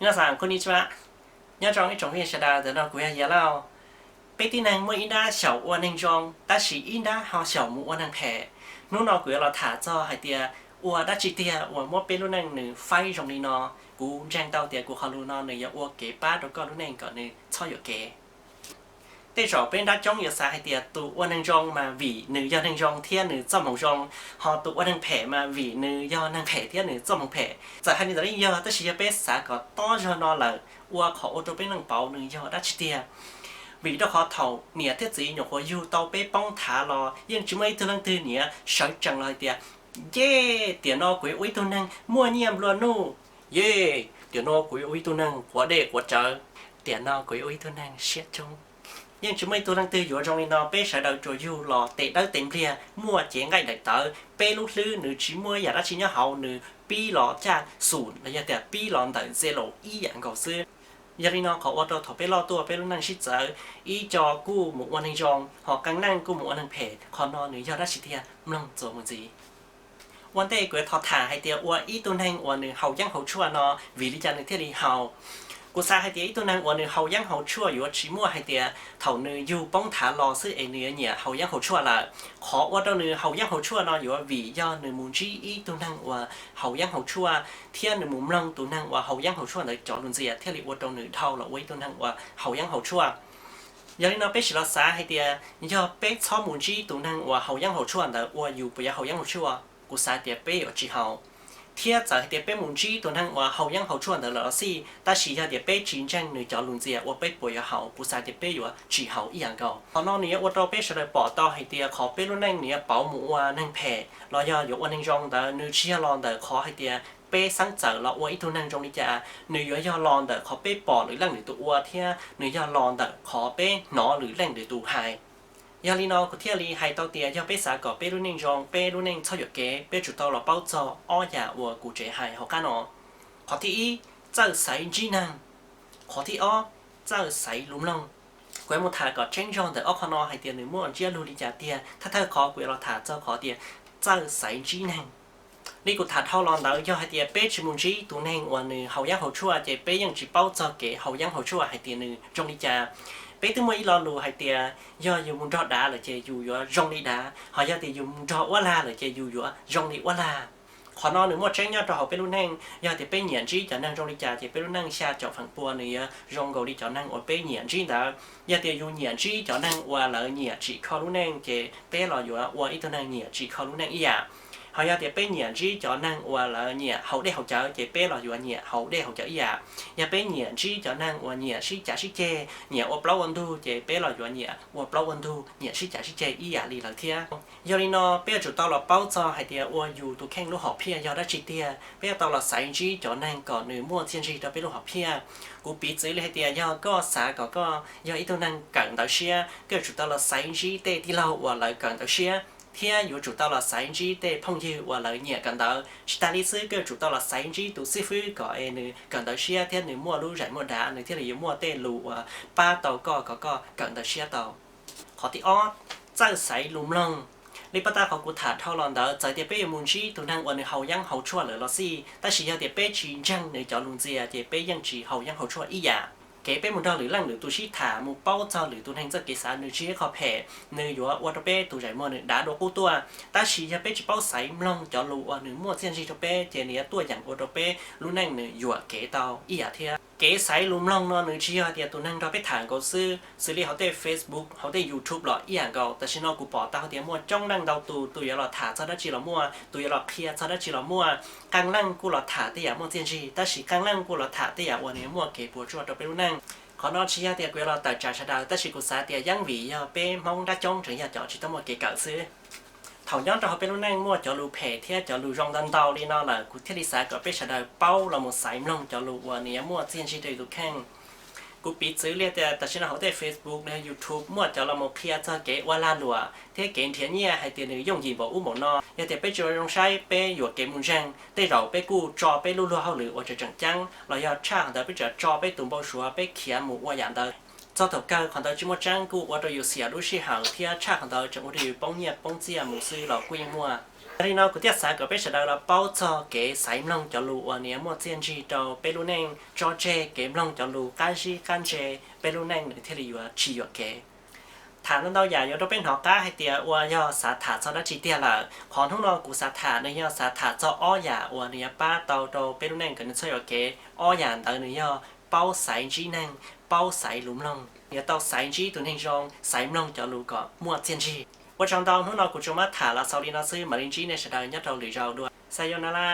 Nyob zoo ib tsoom phooj ywg sawv daws, ntawm no kuv yog Yias Lauj. Peb tib neeg muaj ib nrab xyaum ua neeg zoo, tab sis ib nrab ho xyaum mus ua neeg phem. Hnub no kuv yuav los tham txog hais tias ua dab tsi tiag uas muab peb lub neej nws faib zoo li no. Kuv ntseeg tau tias kuv qhov lus no nws yuav ua kev pab rau koj lub neej kom nws txhob yuam kev. Tej zaum peb nrab coob yuav xav hais tias tus ua neeg zoo mas vim nws yog neeg zoo thiab nws txoj hmoov zoo, ho tus ua neeg phem mas vim nws yog neeg phem thiab nws txoj hmoov phem. Txawm hais li ntawd li yog, tab sis yog peb xav kom tob zog no lawm, ua qhov ua rau peb neej pauv nws yog dab tsi tiag? Vim rau qhov thaum niam thiab txiv nyuam qhuav yug tau peb poob thav los yeej tsis muaj ib tug leej twg niaj sawv tsees los hais tias, Yej, tiam no kuv yuav ua ib tug neeg muaj nyiaj nplua nuj. Yej, tiam no kuv yuav ua ib tug neeg quav dej quav cawv. Tiam no kuv yuav ua ib tug neeg siab coob. Yeej tsis muaj ib tug leej twg yuav zoo li no. Peb sawv daws tsuas yug los tes dawb tes npliag, muaj cev nqaij daim tawv, peb lub hlwb nws tsis muaj yam dab tsi nyob hauv, nws pib los caj xum los yog tias pib los ntawm zero ib yam nkaus xwb. Yog li no qhov ua rau thaum peb loj tuaj peb lub neej sib txawv, ib co kuj mus ua neeg zoo, ho qee leej kuj mus ua neeg phem, qhov no nws yog dab tsi tiag? Mloog txuas mus ntxiv. Ua ntej kuv yuav thov tham hais tias ua ib tug neeg uas nws haus yeeb haus tshuaj no vim li cas nws thiaj li haus. Kuv xav hais tias ib tug neeg uas nws haus yeeb haus tshuaj yuav tsis muaj hais tias thaum nws yug poob thav los xwb es nws yuav nyiam haus yeeb haus tshuaj lawm. Qhov ua rau nws haus yeeb haus tshuaj no yuav vim yog nws mus ntsib ib tug neeg uas haus yeeb haus tshuaj, thiab nws mus mloog tus neeg uas haus yeeb haus tshuaj ntawd cov lus ntxias thiaj li ua rau nws dhau los ua ib tug neeg uas haus yeeb haus tshuaj. Yog li no peb sim los xav hais tias yog peb txhob mus ntsib tus neeg uas haus yeeb haus tshuaj ntawd ua yus puas yuav haus yeeb haus tshuaj? Kuv xav tias peb yuav tsis haus. Thiab txawm hais tias peb mus ntsib tus neeg uas haus yeeb haus tshuaj ntawd lawm los xij, tab sis yog tias peb tsis ntseeg nws cov lus ntxias ua peb puas yuav haus? Kuv xav tias peb yuav tsis haus ib yam nkaus. Qhov no nws yuav ua rau peb sawv daws pom tau hais tias qhov peb lub neej nws yuav pauv mus ua neeg phem los yog yuav ua neeg zoo ntawd nws tsis yog los ntawm qhov hais tias peb xeeb txawm los ua ib tug neeg zoo li cas, nws yuav yog los ntawm qhov peb pom lwm leej lwm tus ua thiab nws yog los ntawm qhov peb hnov lwm leej lwm tus hais. Yog li no kuv thiaj li hais tau tias yog peb xav kom peb lub neej zoo, peb lub neej txhob yuam kev, peb tsum tau los paub txog ob yam uas kuv tseem hais hauv qab no. Qhov thib ib, txawj xaiv ntsib neeg. Qhov thib ob, txawj xaiv lus mloog. Kuv yuav mus tham kom tseeb zog ntawm ob qho no hais tias nws muaj ntsiab lus li cas tiag, thawj thawj qhov kuv yuav los tham txog qhov tias txawj xaiv ntsib neeg. Li kuv tham dhau los ntawd, yog hais tias peb tsis mus ntsib tus neeg uas nws haus yeeb haus tshuaj ces peb yeej tsis paub txog kev haus yeeb haus tshuaj hais tias nws zoo li cas. Peb twb muaj ib lo lus hais tias yog yus mus nrog dav lawm ces yus yuav zoo li dav, ho yog tias yus mus nrog uab lag lawm ces yus yuav zoo li uab lag. Qhov no nws muaj tseeb nyob rau hauv peb lub neej. Yog tias peb nyiam ntsib cov neeg zoo li cas ces peb lub neej xya caum feem pua nws yuav zoo nkaus li cov neeg uas peb nyiam ntsib ntawd. Yog tias yus nyiam ntsib cov neeg uas lawv nyiam tsim kho lub neej ces peb los yuav ua ib tug neeg nyiam tsim kho lub neej ib yam. Ho yog tias peb nyiam ntsib cov neeg uas lawv nyiam haus dej haus cawv ces peb los yuav nyiam haus dej haus cawv ib yam. Yog peb nyiam ntsib cov neeg uas nyiam sib cav sib ceg, nyiam ua plaub ua ntug ces peb los yuav nyiam ua plaub ua ntug, nyiam sib cav sib ceg ib yam li lawv thiab. Yog li no peb yuav tsum tau los paub txog hais tias ua yus tus kheej lub hom phiaj yog dab tsi tiag. Peb yuav tau los xaiv ntsib cov neeg kom nws muaj txiaj ntsig rau peb lub hom phiaj. Kuv piv txwv li hais tias yog koj xav kom koj yog ib tug neeg kawm ntawv siab, koj yuav tsum tau los xaiv ntsib tej tij laug uas lawv kawm ntawv siab, thiab yuav tsum tau los xaiv ntsib tej phooj ywg uas lawv nyiam kawm ntawv. Tsis tas li xwb, koj yuav tsum tau los xaiv ntsib tus xib fwb kom es nws kawm ntawv siab thiab nws muaj lub zais muaj dav, nws thiaj li yuav muaj tej lus uas pab tau koj kom koj kawm ntawv siab tau. Qhov thib ob, txawj xaiv lus mloog. Li paj tab qhov kuv tham dhau los ntawd, txawm tias peb yuav mus ntsib tus neeg uas nws haus yeeb haus tshuaj lawm los xij, tab sis yog tias peb tsis ntseeg nws cov lus ntxias ces peb yeej tsis haus yeeb haus tshuaj ib yam. Kev peb mus nrog lwm leej lwm tus sib tham, mus paub txog lwm tus neeg txoj kev xav nws tsis yog qhov phem, nws yuav ua rau peb tus zais muag nws dav dua qub tuaj. Tab sis yog peb tsis paub xaiv mloog cov lus uas nws muaj txiaj ntsig rau peb ces nws yuav tuaj yeem ua rau peb lub neej nws yuam kev tau ib yam thiab. Kev xaiv lus mloog no nws tsis yog tias tus neeg nrog peb tham nkaus xwb, xws li hauv tej Facebook, hauv tej YouTube los ib yam nkaus. Tam sim no kuv pom tau hais tias muaj coob leej ntau tus, tus yuav los tham txog dab tsi los muaj, tus yuav los qhia txog dab tsi los muaj. Qee leej kuj los tham tej yam muaj txiaj ntsig, tab sis qee leej kuj los tham tej yam uas nws muaj kev puas tsuaj rau peb lub neej. Qhov no tsis yog tias kuv yuav los tawm tsam sawv daws, tab sis kuv xav tias yeeb vim yog peb Hmoob nrab coob tseem yog cov tsis tau muaj kev kawm xwb. Thaum nyob rau hauv peb lub neej muaj cov lus phem thiab cov lus zoo ntau ntau li no lawm, kuv thiaj li xav kom peb sawv daws paub los mus xaiv mloog cov lus uas nws yuav muaj txiaj ntsig rau yus tus kheej. Kuv piv txwv li tias tam sim no hauv tej Facebook los yog YouTube muaj cov los mus qhia txog kev ua lag luam thiab kev nrhiav nyiaj hais tias nws yooj yim npaum ub npaum no. Yog tias peb tsis zoo saib, peb yuam kev mus ntseeg, tej zaum peb kuj tso peb lub luag hauj lwm uas tseem tseem ceeb los yog tshaj qhov ntawd peb tseem tso peb tus npau suav peb khiav mus ua yam ntawd. Txog thaum kawg qhov ntawd tsis muaj tseeb kuj ua rau yus xiam lub sij hawm thiab tshaj qhov ntawd tseem ua rau yus poob nyiaj poob txiaj mus xwb los kuj yeej muaj. Yog li no kuv thiaj xav kom peb sawv daws los paub txog kev xaiv mloog cov lus uas nws yuav muaj txiaj ntsig rau peb lub neej, tso tseg kev mloog cov lus qab zib qab ntse, peb lub neej nws thiaj li yuav tsis yuam kev. Tham ntau ntau yam yuav rau peb hnov qab hais tias ua yog xav tham txog dab tsi tiag lawm. Qhov hnub no kuv xav tham nws yog xav tham txog ob yam uas nws yuav pab tau rau peb lub neej kom nws txhob yuam kev. Ob yam ntawd nws yog paub xaiv ntsib neeg, paub xaiv lus mloog. Yuav tau xaiv ntsib tus neeg zoo, xaiv mloog cov lus kom muaj txiaj ntsig. Ua tsaug ntau, hnub no kuv tsuas muab tham los xaus li no xwb, mam li ntsib nej sawv daws nyob rau lwm zaus dua. Sayonara.